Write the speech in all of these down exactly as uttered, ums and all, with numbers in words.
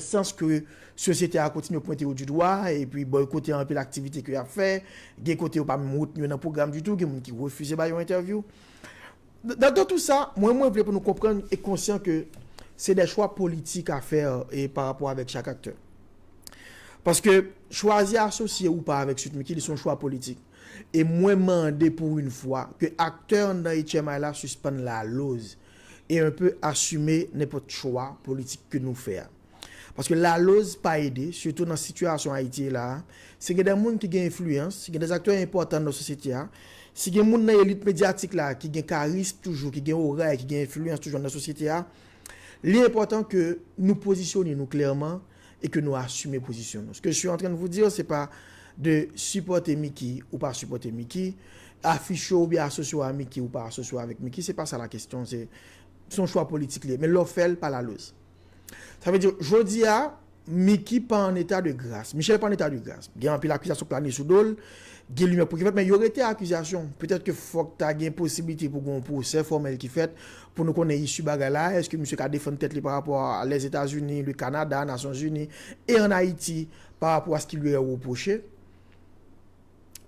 sans ke sosyete a kontinye pwente yo di dwa, epi bòykote anpil aktivite ke y ap fè, gen kote yo pa menm retni yo nan pwogram ditou, gen moun ki refize ba yo entèvyou. Dans, dans tout sa, mwen, mwen vle pou nou konprann e konsyan ke se de chwa politik a fè e pa rapò avèk chak aktè. Paske chwazi asosye ou pa avèk Sweet Micky, li se yon chwa politik. E mwen mande pou yon fwa ke aktè anndan H M I la sispann laloz e un peu asime nenpòt chwa politik ke nou fè a. Paske laloz pa ede, sitou nan sitiyasyon Ayiti ye la a. Si gen de moun ki gen enfliyans, si gen de aktè enpòtan nan sosyete a, si gen moun nan elit medyatik la ki gen karism toujou, ki gen ora e ki gen enfliyans toujou nan sosyete a, li enpòtan ke nou pozisyone nou klèman e ke nou asime pozisyon nou. Ce que je suis en train de vous dire, se pa de sipòte Micky ou pa sipòte Micky, afiche w oubyen asosye w a Micky ou pa asosye w avèk Micky, se pa sa la kesyon, se se yon chwa politik li ye. Men lè w fè l, pa laloz. Sa vle di, jodi a, Micky pa an eta de gras. Michel pa an eta de gras. Gen anpil akizasyon k plane sou do l. Gen limyè pou ki fèt, men yo rete akizasyon. Petèt ke fòk ta gen posiblite pou gen yon pwosè fòmèl ki fèt pou nou konnen isi bagay la. Èske misye ka defann tèt li pa rapò a Lèzetazini, le Kanada, Nasyonzini, e ann Ayiti pa rapò a ce qui lui est reproché?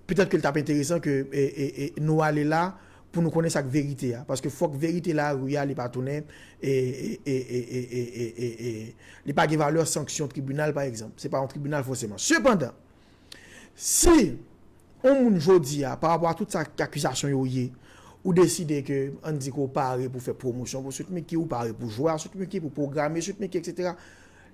Petèt ke l t ap enteresan ke e, e, e, nou ale la pou nou konnen sa k verite a. Paske fòk verite la, ri a, li pa tounen, e, e, e, e, e, e, e, e, li pa gen valè sanksyon tribinal, pa egzanp. Se pa yon tribinal fòseman. Sepandan, si yon moun jodi a, pa rapò a tout sa k akizasyon yo ye, ou deside ke, ann di ke w pare pou fè pwomosyon pou Sweet Micky, ou pare pou jwe a Sweet Micky, pou pwograme Sweet Micky, etsetera,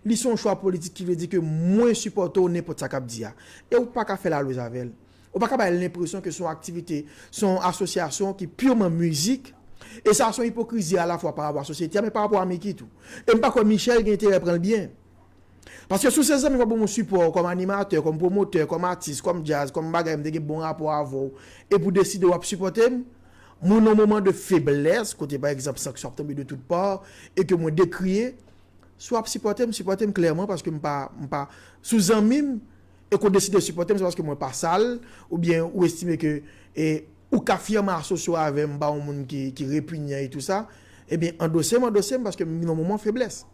li se yon chwa politik ki vle di ke mwen sipòte w nenpòt sa k ap di a. E ou pa ka fè laloz avè l. Ou pa ka bay l lenpresyon ke se yon aktivite, se yon asosyasyon ki pirman mizik. E sa se yon ipokrizi alafwa pa rapò a sosyete a, men pa rapò a Micky tou. E m pa kwè Michel gen enterè pran l byen. Paske si w se zanmi m, w ap ban m yon sipò kòm animatè, kòm pwomotè, kòm atis, kòm djaz, kòm bagay, m te gen bon rapò avè w, epi w deside w ap sipòte m, mwen nan yon moman de feblès, kote pa egzanp sanksyon ap tonbe de tout pa, e ke mwen dekriye, si w ap sipòte m, sipòte m klèman, paske m pa, m pa, si w zanmi m, e ke w deside sipòte m, se paske mwen pa sal, oubyen ou estime ke, e, ou ka fyèman asosye w avè m, m pa yon moun ki, ki repinyan e tou sa, ebyen, andose m, andose m, paske m nan yon moman feblès.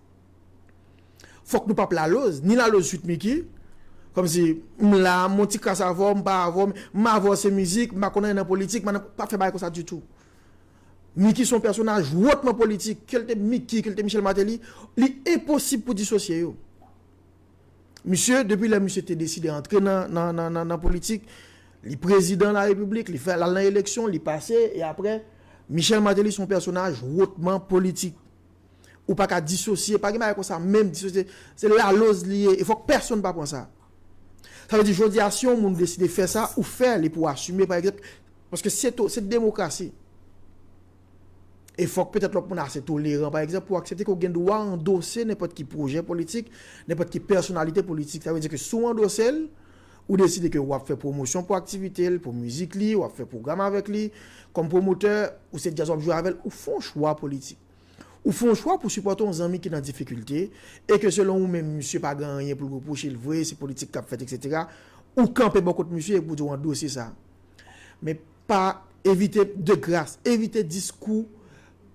Fòk nou p ap laloz, ni laloz Sweet Micky, kòmsi m la, m yon ti kras avè w, m pa avè w, m avè w se mizik, m pa konn anyen nan politik, m pa nan, pa fè bagay konsa ditou. Micky se yon pèsonaj wotman politik, ke l te Micky, ke l te Michel Martelly, li enposib pou disosye yo. Misye, depi lè misye te deside antre nan, nan, nan, nan, nan politik, li prezidan larepiblik, li fè, l al nan eleksyon, li pase, e apre, Michel Martelly se yon pèsonaj wotman politik. Ou pa ka disosye, pa gen bagay konsa menm, disosye, se laloz li ye, e fòk pèsonn pa pran sa. Sa vle di, jodi a, si yon moun deside fè sa, ou fè li pou asime, pa egzanp, paske se to-, se demokrasi. E fòk petèt lòt moun ase toleran, pa egzanp, pou aksepte ke w gen dwa andose nenpòt ki pwojè politik, nenpòt ki pèsonalite politik. Sa vle di ke si w andose l, ou deside ke w ap fè pwomosyon pou aktivite l, pou mizik li, w ap fè pwogram avèk li, kòm pwomotè, ou se djaz w ap jwe avè l, ou fè yon chwa politik. Ou fè yon chwa pou sipòte yon zanmi ki nan difikilte, e ke selon ou menm, misye pa gen anyen pou l repwoche l vre, se politik k ap fèt, etsetera. Ou kanpe bò kot misye epi w di w andose sa. Men pa evite, de gras, evite diskou,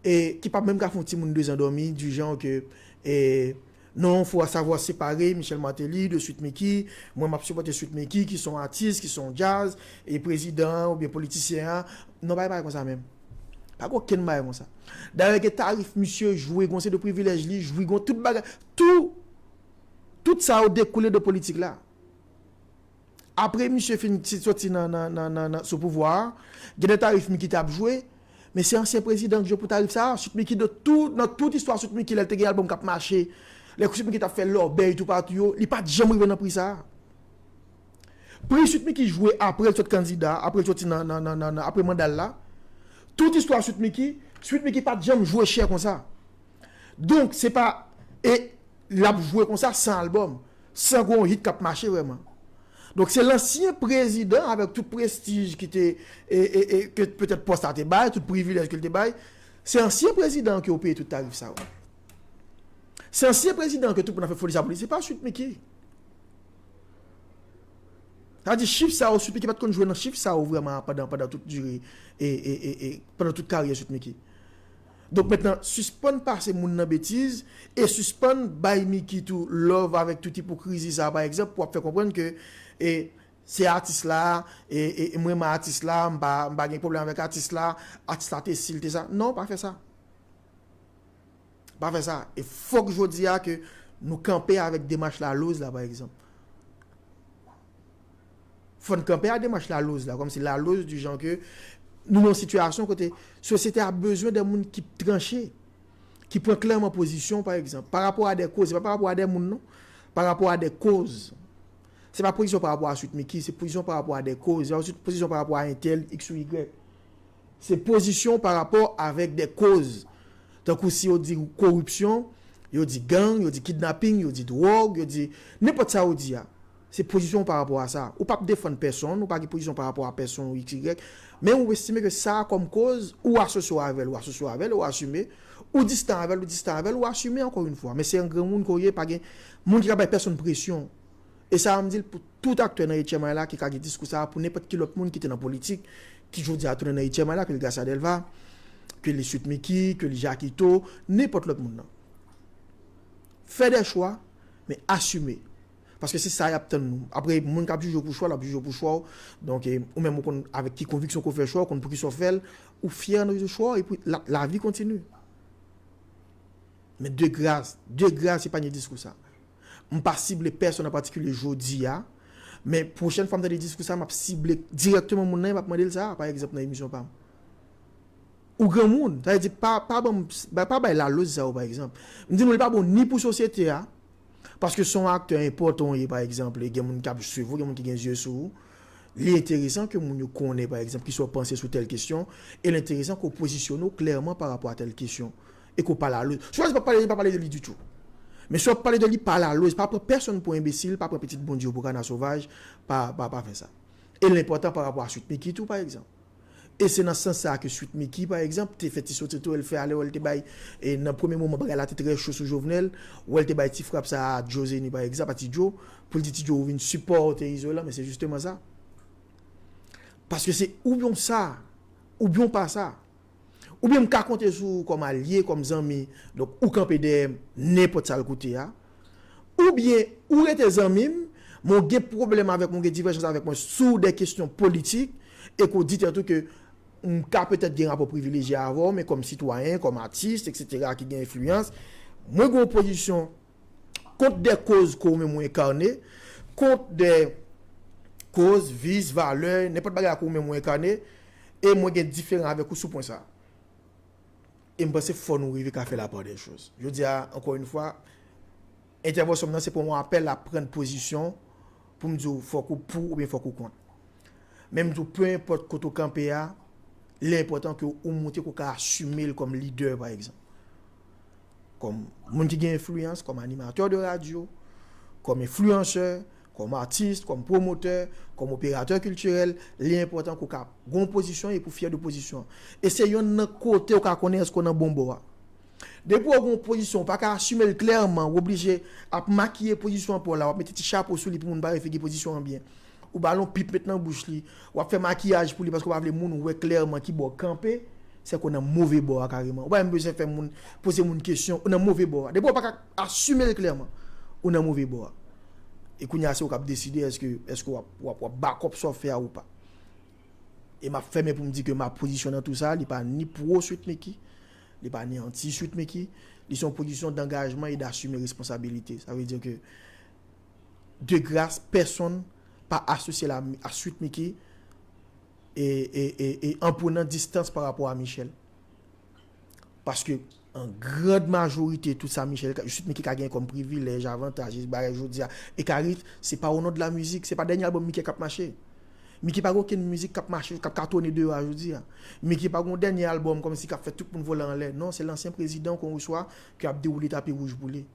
e, ki p ap menm ka fè yon timoun de zan dòmi, du genre ke, e, non, faut savoir séparer Michel Martelly de Sweet Micky. Mwen, m ap sipòte Sweet Micky, ki se yon atis, ki se yon djaz, e prezidan an oubyen politisyen an. Non, pa gen bagay konsa menm. Pa gen okenn bagay konsa. Dayè, gen tarif misye jwe, gen yon seri de privilèj li jwi, gen tout bagay. Tout, tout sa yo dekoule de politik la. Apre misye fin ti-, soti nan, nan, nan, nan, nan, sou pouvwa a, gen de tarif Micky t ap jwe, men se ansyen prezidan k jwe pou tarif sa a. Sweet Micky de tout, nan tout istwa Sweet Micky, lè l te gen albòm k ap mache, lè Sweet Micky t ap fè lòbèy toupatou yo, li pa t janm rive nan pri sa a. Pri Sweet Micky jwe apre l sot kandida, apre l soti nan, nan, nan, nan, nan, apre manda l la, tout istwa Sweet Micky, Sweet Micky pa t janm jwe chè konsa. Donk, se pa, e l ap jwe konsa san albòm, san gwo hit k ap mache vrèman. Donk, se lansyen prezidan avèk tout prestij ki te, e, e, e, ke petèt pòs la te bay, tout privilèj ke l te bay, se ansyen prezidan an ke yo peye tout tarif sa yo. Se ansyen prezidan an ke tout moun ap fè foli sa pou li, se pa Sweet Micky. Sa di chif sa yo, Sweet Micky pa t konn jwe nan chif sa yo vrèman pandan, pandan tout dire, e, e, e, e, pandan tout karyè Sweet Micky. Donk mentnan, sispann pase moun nan betiz e sispann bay Mickey tou love avèk tout ipokrizi sa, pa egzanp, pou ap fè konprann ke e, se atis la, e, e, e mwen renmen atis la, m pa, m pa gen pwoblèm avèk atis la, atis la te si, l te sa. Non, pa fè sa. Pa fè sa. E fòk jodi a ke nou kanpe avèk demach Laloz la, pa egzanp. Fò n kanpe a demach Laloz la, kòmsi Laloz di jan ke nou nan yon sitiyasyon kote sosyete a bezwen de moun ki tranche, ki pran klèman pozisyon, pa egzanp, pa rapò a de koz, se pa pa rapò a de moun, non, pa rapò a de koz. Se pa pozisyon pa rapò a Sweet Micky, se pozisyon pa rapò a de koz, se pa pozisyon pa rapò a entèl, X ou Y. Se pozisyon pa rapò avèk de koz. Tankou si yo di koripsyon, yo di gang, yo di kidnaping, yo di dwòg, yo di nenpòt sa yo di a. Se pozisyon pa rapò a sa. Ou p ap defann pèsonn, ou pa gen pozisyon pa rapò a pèsonn ou X Y. Men ou estime ke sa a kòm koz, ou asosye w avè l, ou asosye w avè l, ou asime. Ou distan avè l, ou distan avè l, ou asime ankò yon fwa. Men se yon granmoun ke w ye, pa gen moun ki ka bay pèsonn presyon. E sa a m di l pou tout aktè nan H M I la ki ka gen diskou sa a pou nenpòt ki lòt moun ki te nan politik, ki jodi a tounen nan H M I la, ke li Gracia Delva, ke li Sweet Micky, ke li Jackito, nenpòt lòt moun nan. Fè de chwa, men asime. Paske se sa y ap tann nou. Apre, moun k ap jije w pou chwa, l ap jije w pou chwa w. Donk, e, ou menm ou konn avèk ki konviksyon ke w fè chwa, ou konn poukisa w fè l, ou fyè nan chwa w, epi la, lavi kontini. Men de gras, de gras, epagne diskou sa. M pa sible pèsonn an patikilye jodi a, men pwochèn fwa m tande diskou sa, m ap sible dirèkteman moun nan, e m ap mande l sa, pa egzanp, nan emisyon pa m. Ou granmoun, sa vle di, pa, pa, ban m, pa, pa bay Laloz sa yo, pa egzanp. M di nou, li pa bon ni pou sosyete a, paske se yon aktè enpòtan w ye, pa egzanp, e gen moun k ap swiv ou, gen moun ki gen zye sou ou. Li enteresan ke moun yo konnen, pa egzanp, kisa w panse sou tèl kesyon, e li enteresan ke w pozisyone w klèman pa rapò a tèl kesyon, e ke w pa Laloz. Si w chwazi pa pale de li, pa pale de li ditou. Men si w ap pale de li, pa Laloz, pa pran pèsonn pou enbesil, pa pran pitit Bondye pou kana sovaj, pa, pa, pa fè sa. E l enpòtan pa rapò a Sweet Micky tou, pa egzanp. E se nan sans sa a ke Sweet Micky, pa egzanp, te fè ti soti tou, e l fè alè, wè l te bay, e nan premye moman bagay la te trè cho sou Jovenel, wè l te bay ti frap sa a Joe Zeni, pa egzanp, a Ti Joe, pou l di Ti Joe ou vin sipòte Izolan, men se jisteman sa. Paske se oubyen w sa, oubyen w pa sa. Oubyen m ka konte sou ou kòm alye, kòm zanmi, donk ou kanpe dèyè m, nenpòt sa l koute a. Oubyen ou rete zanmi m, men w gen pwoblèm avèk mwen, w gen divèjans avèk mwen sou de kesyon politik, e ke w di tèt ou ke m ka petèt gen rapò privilejye avè w, men kòm sitwayen, kòm atis, etsetera, ki gen enfliyans, mwen gen yon pozisyon kont de koz ke ou menm ou enkane, kont de koz, vis, valè, nenpòt bagay ke ou menm ou enkane, e mwen gen diferan avèk ou sou pwen sa a. E m panse fò nou rive ka fè la part des choses. Jodi a, ankò yon fwa, entèvansyon m nan se pou yon apèl a pran pozisyon pou m di w fòk ou pou oubyen fòk ou kont. Men m di w, pe enpòt kote w kanpe a, li enpòtan ke ou montre ke w ka asime l kòm lidè, pa egzanp. Kòm moun ki gen enfliyans, kòm animatè de radyo, kòm enfliyansè, kòm atis, kòm pwomotè, kòm operatè kiltirèl, li enpòtan ke w ka gen yon pozisyon e pou w fyè de pozisyon an. E se yonn nan kote w ka konnen èske w nan bon bò a. Depi w gen yon pozisyon, w pa ka asime l klèman, w oblije ap makiye pozisyon an pa w la, w ap mete ti chapo sou li pou moun pa wè figi pozisyon an byen. Ou ba l yon pip met nan bouch li, w ap fè makiyaj pou li paske w pa vle moun wè klèman ki bò w kanpe, se ke w nan move bò a kareman. Ou pa menm bezwen fè moun, poze moun kesyon, ou nan move bò a. Depi w pa ka asime l klèman, ou nan move bò a. E kounye a se ou k ap deside èske, èske w ap, w ap, w ap bakòp sa w fè a ou pa. E m ap fèmen pou m di ke ma pozisyon nan tou sa, li pa ni pwo Sweet Micky, li pa ni anti Sweet Micky, li se yon pozisyon dangajman e dasime responsabilite. Sa vle di ke, de gras, pèsonn pa asosye l a, a Sweet Micky e, e, e, e an prenan distans pa rapò a Michel. Paske an grand majorite, tout sa Michel, Sweet Micky ka gen kòm privilèj, avantaj, bagay jodi a. E Karit, se pa o non de la mizik, se pa dènye albòm Mickey k ap mache. Mickey pa gen okenn mizik k ap mache, k ap katone deyò a jodi a. Mickey pa gen yon dènye albòm kòmsi k ap fè tout moun vole anlè. Non, se lansyen prezidan ke w resevwa ki ap dewoule tapi wouj pou li.